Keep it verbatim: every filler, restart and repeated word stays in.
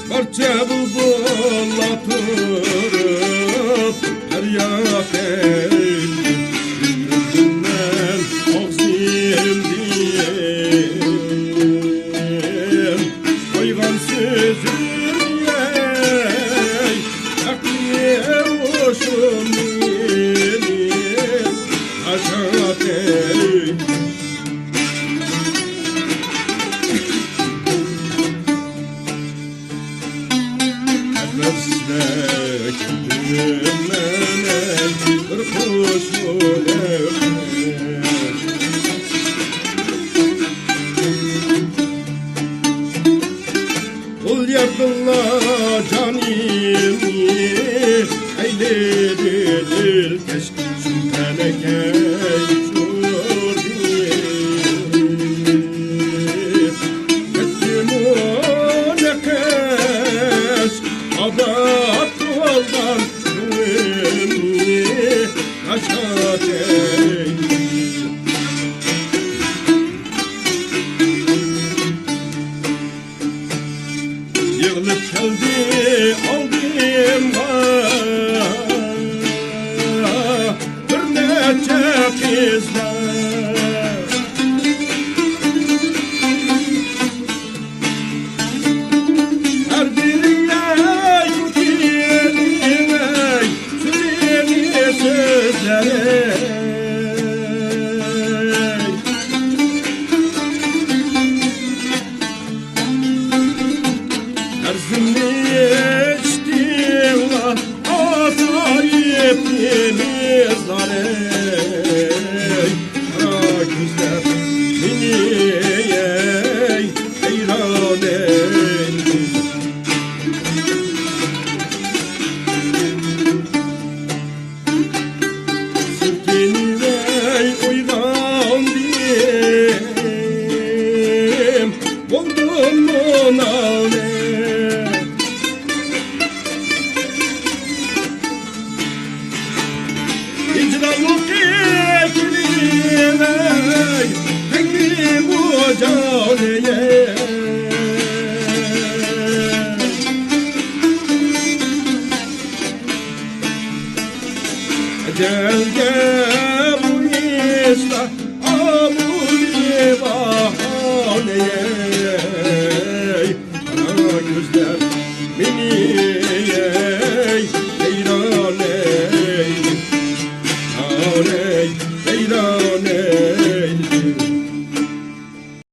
بارچە بۇلبۇللار تۇرۇپ، ھەر ياقتىن بىلدىم مەن ئاغزىمدىن قويغان سۆزۈمنى، ئەي، ئەقلىم ھوشۇمنى تاشلاپ. نەپەسلەك مەنە بىر قۇش بولۇپ. ئۇل يەردىنلا جانىمنى ئەيلىدى دىلكەش، شۇ تەلەكەي چۆردى. كەتتىمۇ نەقەش ئاباد بولغان كۆڭلۈمنى ياشاتاي. يىغلىپ كەلدى ئالدىمغا بىر نەچچە قىزلار. ھەر بىرىڭلار كۈلكىلىك سۆزلىرىڭ. ئەرزىمنى ئىچتىڭلار ئازايىپ يېمىزلارىم. قارا كۆزلەر مېنى، ئەي، ھەيران ئەي. سىلكىنىۋەي ئويغاندىم، بولدۇممۇ نالەت. ھىجرانلىقى كېلىۋەي، تەڭرىمۇ جانىيەي. ئەجەلگە بۇ ئىشلار ئامۇلى باھانەي. قارا كۆزلەر مېنى، ئەي، ھەيران ئەي، جانەي.